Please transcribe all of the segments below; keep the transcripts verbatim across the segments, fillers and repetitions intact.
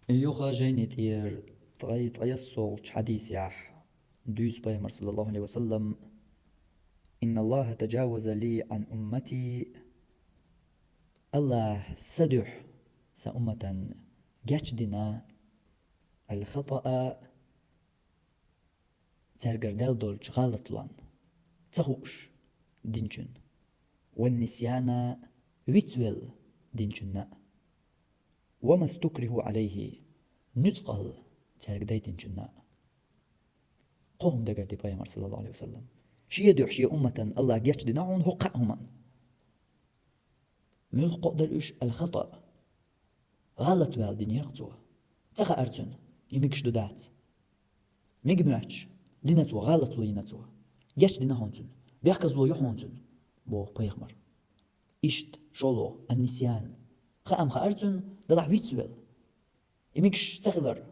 Юха жайни тӀера ткъе ткъайоьссолгӀачу хьадисехь дуьйцу пайхамар, саллаллаху Ӏалайхи ва саллам: «Инна Аллаха таджаваза ли Ӏан уммати». Аллаха сан дуьхьа сан умматан гечдина, аль-хатаа, цаьргара даьлла долчу гӀалатлонна, ца хууш динчунна, ван-нисьяна, вицвелла динчунна, ва мастукриху Ӏалайхи, нуьцкъала цаьрга дайтинчунна. Кхо хӀума дагарди пайхамар, саллаллаху Ӏалайхи ва саллам. Шен дуьхьа шен умматан Аллаха гечдина хьуна хӀокху кхаа хӀуманна. Муьлха кхоъ дара уьш? Аль-хатаа. ГӀалат ваьлла динера цо. Ца хаьара цунна, и мегаш ду, дац. Мега моьттуш дина цо, гӀалатло йина цо. Гечдина хьуна цунна, бехказло ю хьуна цунна, боху пайхамар. Иштта, шолгӀа, ан-нисьян. Хаам хаьара цунна, делахь вицвелла. И мегаш ца хилар,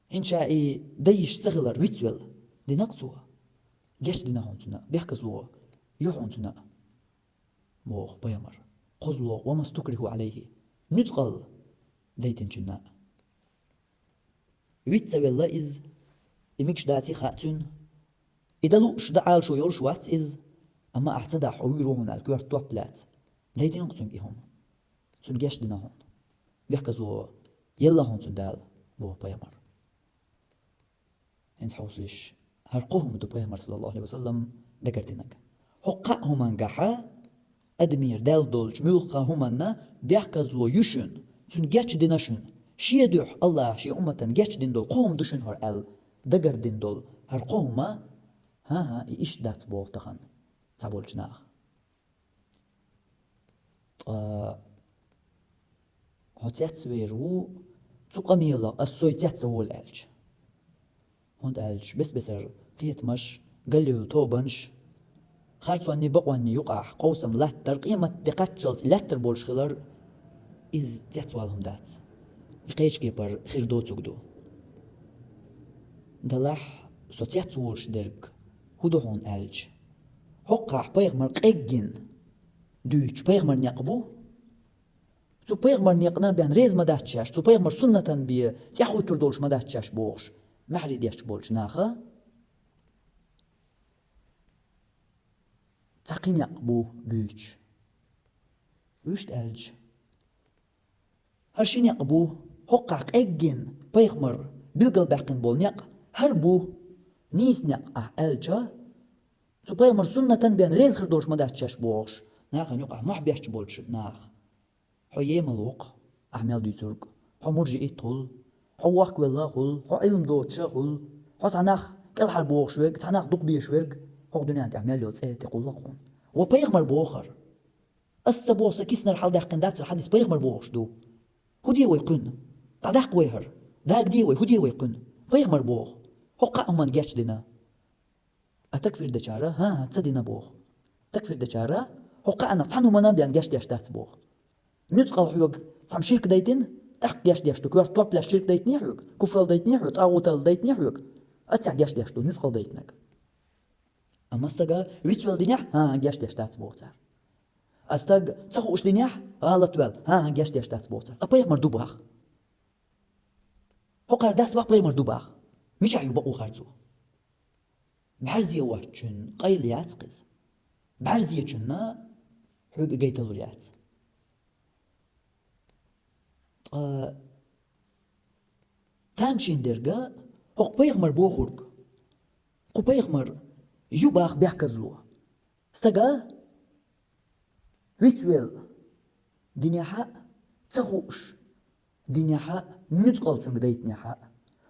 хӀинца и дан йиш ца хилар вицвелла дина-кх цо. Гечдина хьуна цунна, бехказло ю хьуна цунна, боху пайхамар. КхозлагӀа, ва мастукриху Ӏалайхи, нуьцкъала дайтинчунна. Виц ца велла иза, и мегаш даций хаьа цуьнан. И дан лууш, дан Ӏалашо йолуш вац иза, амма ахь ца дахь, хьо вуьйр ву хьуна аьлла, коьрта топ лаьцна. Дайтина-кх цуьнга и хӀума. Цунна гечдина хьуна. Бехказло елла хьуна цунна Дала, боху пайхамар. ХӀинца хьовсалаш, хӀара кхо хӀума ду пайхамар, саллаллаху Ӏалайхи ва саллам, дагардинарг. ХӀокху кхаа хӀумангахьа адамера даьлла долчу муьлхха хӀуманна бехказло ю шуна, цунна гечдина шуна. Шен дуьхьа Аллаха шен умматан гечдина долу кхо хӀума ду шуна хӀара аьлла, дагардина долу хӀара кхо хӀума, хӀан-хӀа, и иштта дац боху тахана цхьаболчу наха. Ткъа хьо цецвер ву, цу къамелах ас сой цец ца волу аьлча. ХӀунда аьлча бес-бесара кхетамаш, галлийлу тобанаш, харцонний, бакъонний юкъахь къовсам латтар, къемат де кхаччалц лаьттар болуш хилар, иза цецвала хӀума дац. И кхечу кепара хир доцург ду. Делахь со цецволуш дерг хӀун ду хьуна аьлча, хӀокхахь пайхамар къеггина дуьйцучу пайхамар некъ бу. Цу пайхамар некъна бен реза ма дац шаьш, цу пайхамар суннатан бен тӀаьхьахӀуьттур долуш ма дац шаьш бохуш, маьхьарий деш болчу наха цхьа кхин некъ бу буьйцуш. Вуьшта аьлча, хӀара ши некъ бу, хӀокхахь къеггина пайхамар билгалбаьккхина болу некъ хӀара бу, нийса некъ ахь аьлча, цу пайхамар суннатан бен реза хир долуш ма дац шаьш бохуш, нахана юкъахь мохь беш болчу наха. Хьо емал ву-кх, ахь мел дуьйцург, хьо муржиит хуьлу, хьо вохкавелла хуьлу, хьо Ӏилма доцуша хуьлу, хьо цхьа нах кӀелхьарбохуш верг, цхьа нах дукхабезаш верг, хӀокху дуьнен тӀехь мел йолу цӀе тӀекхуллакх хьуна. Ва пайхамар боху хӀара. Ас ца боху, сан киснара хьаладаьккхина дацара хьадис, пайхамар бохуш ду. ХӀун де вай кхуьнан? ДӀадаккха вай хӀара. Дагаде вай, хӀун де вай кхуьнан? Пайхамар боху. ХӀокху кхаа хӀуманна гечдина. А такфир дечара, хӀан-хӀа, ца дина боху. Такфир дечара, хӀокху кхаанах цхьана хӀуманна бен гечдеш дац боху. Нуьцкъала хьоьга цхьамма ширк дайтина, тӀаккха гечдеш ду, коьрта топ лаьцна ширк дайтине хьоьга, куфралла дайтине хьоьга, тӀагӀуталла дайтине хьоьга, а цигахь гечдеш ду, нуьцкъала дайтинарг. Амма стага вицвелла динехь, хӀан-хӀа, гечдеш дац боху цара. А стаг ца хууш динехь, гӀалат ваьлла, хӀан-хӀа, гечдеш дац боху цара. А пайхамар ду боху. ХӀокхара дац боху пайхамар ду боху. Мичахь ю бакъо харцо? БӀаьрзе воцчунна къайла яц-кх иза. БӀаьрзечунна хьоьга гайталур яц. Ткъа тамашийна дерг хӀокху пайхамар бохург. Кху пайхамар ю боху бехказло. Стага вицвелла динехь а, ца хууш динехь а, нуьцкъала цуьнга дайтинехь а,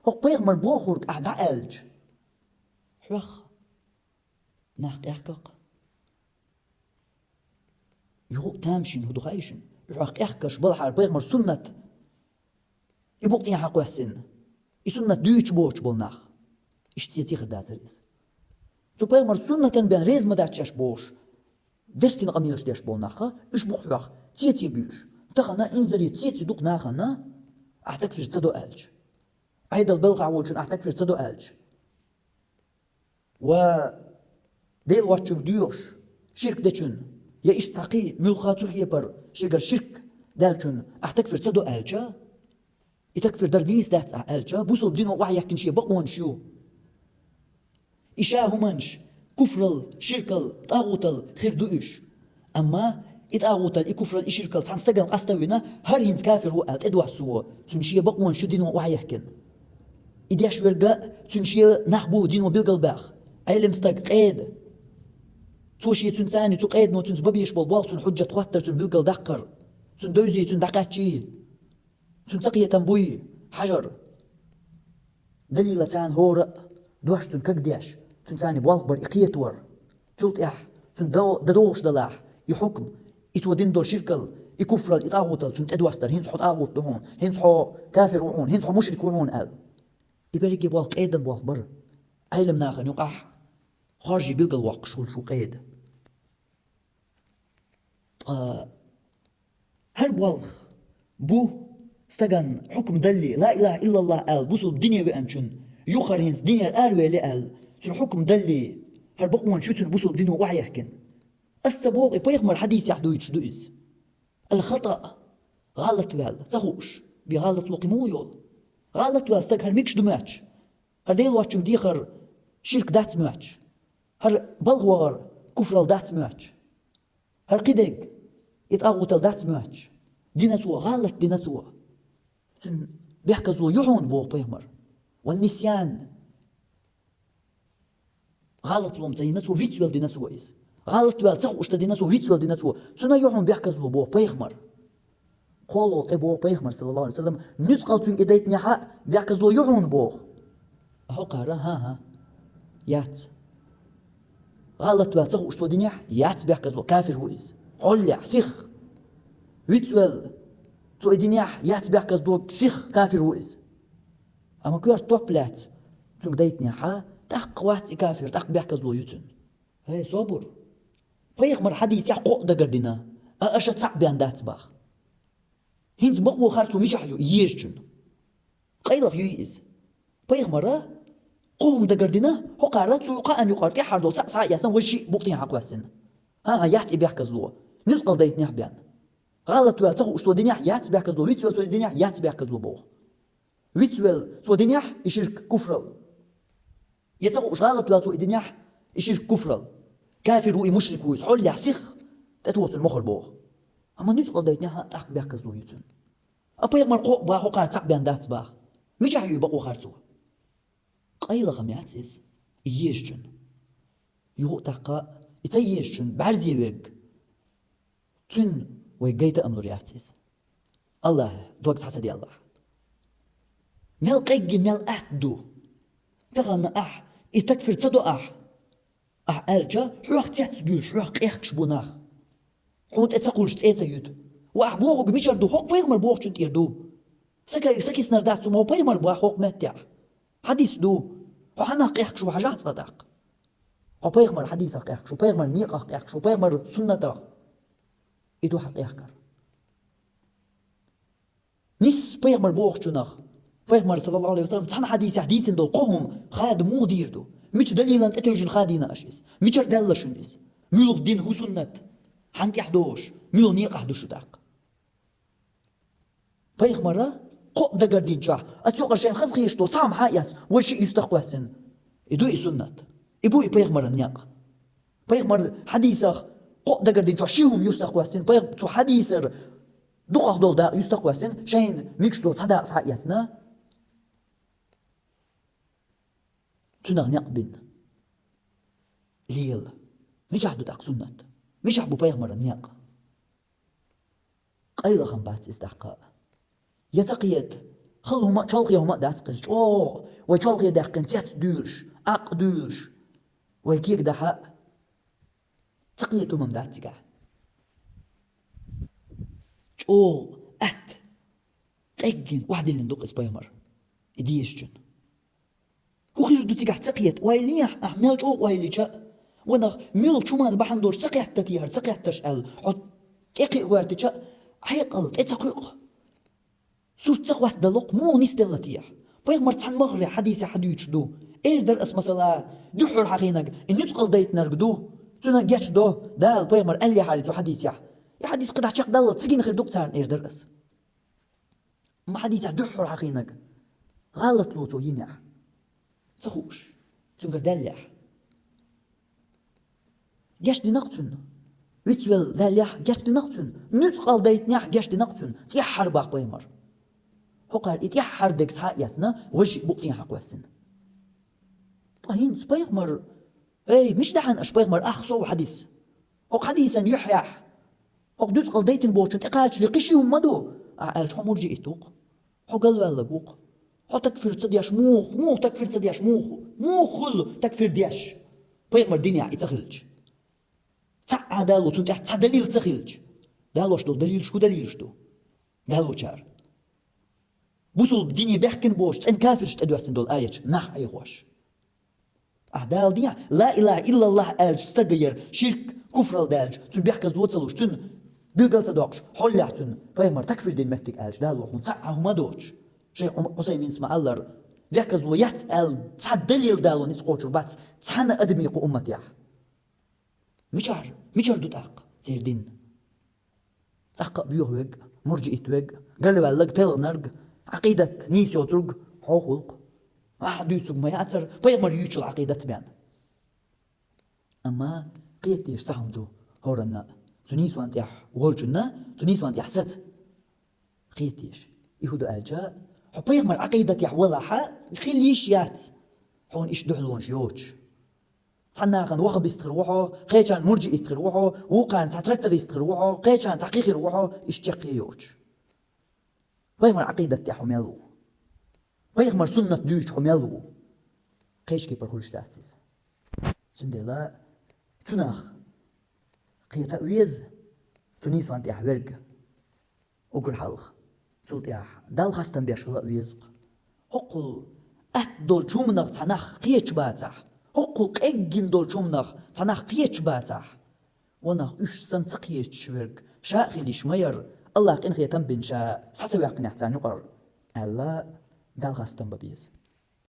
хӀокху пайхамар бохург ахь дӀааьлча, хьох нах къехка-кх. Юха а тамашийна хӀун ду хаьий шуна? Хьох къехкаш балахьара пайхамар суннат и букъ тӀехьа кхоьссина, и суннат дуьйцуш боцуш болу нах. Иштта цеций хир дацара иза. Цу пайхамар суннатан бен реза ма дац шаьш бохуш, дерстина къамелаш деш болу нах, уьш бу-кх хьох цеций буьйш. Тахана инзаре цеций ду-кх нахана, ахь такфир ца до аьлча. Ӏедал белхахь волчунна ахь такфир ца до аьлча. Ва Дела воцчуьнга доьхуш, ширк дечунна, я иштта цхьа кхин муьлхха цу кепара шегара ширк даьллачунна ахь такфир ца до аьлча, И такфир дар нийса дац ахь аьлча, бусулба дино охьаяхкина шен бакъонаш ю. И ша хӀуманаш, куфрал, ширкал, тӀагӀутал хир ду уьш. Амма и тӀагӀутал, и куфрал, и ширкал цхьан стагана къаста а вина, хӀара хӀинца кафир ву аьлла тӀедоссаво, цуьнан шен бакъонаш ю дино охьаяхкина. И деш верг а цуьнан шен нах бу дино билгалбаьхна. Ӏелам стаг, къеда. Цо шен цуьнца, цу къедано цуьнца бан безаш болу болх, цуьнан хьужжат хӀоттар, цуьнан билгалдаккхар, цуьнан девзий, цуьнан дӀакхаьччий, цуьнан цакхетам буй хьажар. Далилаца хӀора а дош цуьнан кагдеш, цуьнца болх бар и кхетор. Цул тӀаьхьа цуьнан до-, дан догӀуш далахь, и хьукм, и цо дина долу ширкал, и куфрал, и тӀагӀутал цунна тӀедоссадар, хӀинца хьо тӀагӀут ду хьуна, хӀинца хьо кафир ву хьуна, хӀинца хьо мушрик ву хьуна аьлла. И берриге болх къедан болх бара. Ӏелам нахана юкъахь хоржий билгалвоккхуш хуьлуш ву къеда. Ткъа хӀара болх бу стагана хьукм далале, ла илаха иллаллах аьлла, бусулба дине веанчун, юххара хӀинца динера аравелла аьлла, цуьнан хьукм далале, хӀара бакъонаш ю цуьнан бусулба дино охьаяхкина. Ас ца боху, и пайхамар хьадисехь дуьйцуш ду иза. Ал-хатаъ, гӀалат ваьлла, ца хууш, бен гӀалат ло кхин муха йолу? ГӀалат ваьлла стаг хӀара мегаш ду моьттуш? ХӀара Делан воцчунна дехар ширк дац моьттуш? ХӀара балха вахар куфрал дац моьттуш? ХӀара кхидерг и тӀагӀутал дац моьттуш? Дина цо, гӀалат дина цо. Цуьнан бехказло ю хьуна боху пайхамар. Ван нисьян. ГӀалат лом ца йина цо, вицвелла дина цо иза. ГӀалат ваьлла ца хууш ца дина цо, вицвелла дина цо. Цуьнан ю хьуна бехказло боху пайхамар. Кхоллал тӀе боху пайхамар, саллаллаху алейхи ва саллям, нуьцкъала цуьнга и дайтинехь а бехказло ю хьуна боху. ХӀокхара, хӀан-хӀа, яц. ГӀалат ваьлла ца хууш цо динехь, яц бехказло, кафир ву иза. Хьоллехь, сих. Вицвелла цо и динехь, яц бехказло, сих, кафир ву иза. Амма коьрта топ лаьцна цуьнга дайтинехь а, тӀаккха вац и кафир, тӀаккха бехказло ю цуьнан. ХӀей, собар! Пайхамар хьадисехь кхоъ дагардина, а аша цхьаъ бен дац баха. ХӀинца бакъо хар цо мичахь ю и езачунна? Къайлаха юй иза. Пайхамара кхо хӀума дагардина, хӀокхара цу кхаанна юкъара тӀаьххьара долу цхьаъ схьа а эцна, вай шиъ букъ тӀехьа кхоьссина. ХӀан-хӀа, яц и бехказло. Нуьцкъала дайтинехь бен. ГӀалат ваьлла ца хууш цо динехь, яц бехказло, вицвелла цо динехь, яц бехказло боху. Вицвелла цо динехь, и ширк, куфрал. Я ца хууш гӀалат ваьлла цо и динехь, и ширк, куфрал. Кафир ву и, мушрик ву иза, хьоллехь, сих, тӀетоха цуьнан мохӀар боху. Амма нуьцкъала дайтинехь а тӀаккха бехказло ю цуьнан. А пайхамар кхоъ баха, хӀокхара цхьаъ бен дац баха. Мичахь юй бакъо хар цо? Къайлаха ма яц иза, и езачунна. Юха а тӀаккха, и ца езачунна бӀаьрзе верг. Цуьнан вай гайта а лур яц иза. Аллахьа дог схьа ца деллахь. Мел къегги, мел атта ду. Тахана ахь и такфир ца до ахь. Ахь аьлча, хьох цецбуьйлуш, хьох къехкаш бу нах. Хьуна тӀе ца кхуллуш цӀе ца юьту. Ва ахь бохург мичара ду, хӀокху пайхамар бохучун тӀера ду. Сакай сакиснар дац, цу ма ву пайхамар боху хӀокху меттехь. Хьадис ду. Хьо хьанах къехкаш ву хьажахь цкъа тӀаккха. Хьо пайхамар хьадисах къехкаш ву, пайхамар некъах къехкаш ву, пайхамар суннатах. И ду хьан къехкар. Нисса пайхамар бохучунах, пайхамар, саллаллаху алейхи ва саллям, цхьана хьадисехь дийцина долу кхо хӀума хада муха дийр ду? Мича далилан тӀетевжина хадийна аша иза? Мичара даьлла шуна иза? Муьлха дин хӀу суннат? Хьан тӀехь догӀуш? Муьлха некъахь ду шу тӀаккха? Пайхамара кхоъ дагардинчохь, а цу юкъара шайна хаза хеташ долу цхьа хӀума хьа а эцна, вай шиъ юьстах кхоьссина. И ду и суннат. И бу и пайхамаран некъ. Пайхамар хьадисах кхоъ дагардинчохь ши хӀума юьстах кхоьссина, пайх-, цу хьадисара дукхах долу дакъа юьстах кхоьссина, шайна мегаш долу цхьа дакъа схьа а эцна, цуьнах некъ бина. Лела. Мичахь ду тӀаккха суннат? Мичахь бу пайхамаран некъ? Къайлаха ма бац иза тӀаккха. Я ца кхета, хала хӀума а, чолхе хӀума а дац-кх иза, чӀогӀа вай чолхе даьккхина цец дуьйлуш, акъ дуьйлуш, вай кега дахьа а. Ца кхета хӀума ма дац цигахь. ЧӀогӀа атта, къеггина охьадиллина ду-кх иза пайхамар и дезачунна. ХӀун хир ду цигахь ца кхета? Ойла йехьа ахь, мел чӀогӀа ойла йича а, ванах, муьлхачу хӀуманца бахьана долуш ца кхетта те хӀара, ца кхеттарш аьлла, хьо тӀекхиа гӀоьртича а, хьекъал тӀе ца кхуьу-кх. Сурт ца хӀоттадало-кх, муха нисделла те ахь? Пайхамар цхьана маххара хьадисехь хьадуьйцуш ду. Эр дара ас, масала, дуьххьара хьахийнарг, и нуьцкъала дайтинарг ду. Цуьнан гечдо, Дала, пайхамар аьллехьара цу хьадисехь. И хьадис кхидӀа чекхдаллалц ца гина хир ду-кх царна, эр дара ас. Ма хьадийцахь дуьххьара хьахийнарг. ГӀалат ло цо йинехь. Ца хууш. Цуьнгара даьллехь. Гечдинарг цунна. Вицвелла даьллехь, гечдинарг цунна. Нуьцкъала дайтинехь, гечдинарг цунна. ТӀаьххьара бах пайхамар. ХӀокхара и тӀаьххьара дерг схьа а эцна, важа букъ тӀехьа кхоьссина. Ткъа хӀинца пайхамар, эй, мича даьхьна аша пайхамар, ах сов хьадис. ХӀокху хьадисан юьхь яхь. ХӀокху нуьцкъала дайтина боцчун тӀекхачале кхин ши хӀума ма ду, ахьа аьлча хьо муржиит ву-кх. Хьо галваьлларг ву-кх. Хьо такфир ца деш муха, муха такфир ца деш муха, муха хуьлу такфир деш? Пайхамар динехь и ца хилча. Цхьа а Дала цунна тӀехь цхьа далил ца хилча. Далош долу далилаш хӀун далилаш ду? Далочара. Бусулба дине бехкина боцуш цӀена кафирш тӀедоьссина долу аяташ нах Ӏехош. Ахьа Дала дехьа, ла илаха иллаллах аьлча стага яра ширк, куфрал даьлча, цуьнан бехказло ца луш, цуьнан билгал ца доккхуш, хьоллехь цуьнан пайхамар такфир дина меттиг аьлча, Дала хӀун цхьа а хӀума доцуш. Шайх Хьусайминс ма-аллара, бехказло яц аьлла, цхьа далил Дала ницкъ кхочур бац цхьана адаме кху умматехь. Мичара, мичара ду тӀаккха церан дин? ТӀаккха а боьха верг, муржиит верг, галваьлларг, телхинарг, Ӏакъидат нийса йоцург хьо хуьлу-кх. Ахьа дуьйцург ма яцара, пайхамар юьйцучу Ӏакъидат бен. Амма кхета дезаш цхьа хӀума ду хӀоранна а. Цу нийсонна тӀехь волчунна, цу нийсонна тӀехь саца. Кхета дезаш. И хӀун ду аьлча, хьо пайхамар Ӏакъидатехь валахь а, хила йиш яц хьуна иштта дуьхьалонаш йоцуш. Цхьана нахана ваххабист хир ву хьо, кхечарна муржиит хир ву хьо, вукхарна цхьа тракторист хир ву хьо, кхечарна цхьа кхин хир ву хьо, иштта чаккхе йоцуш. Пайхамар Ӏакъидат тӀехь хьо мел ву? Пайхамар суннат дуьйцуш хьо мел ву? Кхечу кепара хуьлуш дац иза. Цундела цунах кхета а веза, цу нийсонна тӀехь верг. Уггар хьалха. Цул тӀаьхьа Далла хастам беш хила а веза-кх. ХӀоккхул атта долчу хӀуманах цхьа нах кхеташ бацахь, хӀоккхул къеггина долчу хӀуманах цхьа нах кхеташ бацахь, ванах уьш санна ца кхеташ верг ша а хила йиш ма яра, Аллах къинхетам бина ша схьа ца ваьккхинехь царна юкъара, аьлла, Далла хастам бан беза.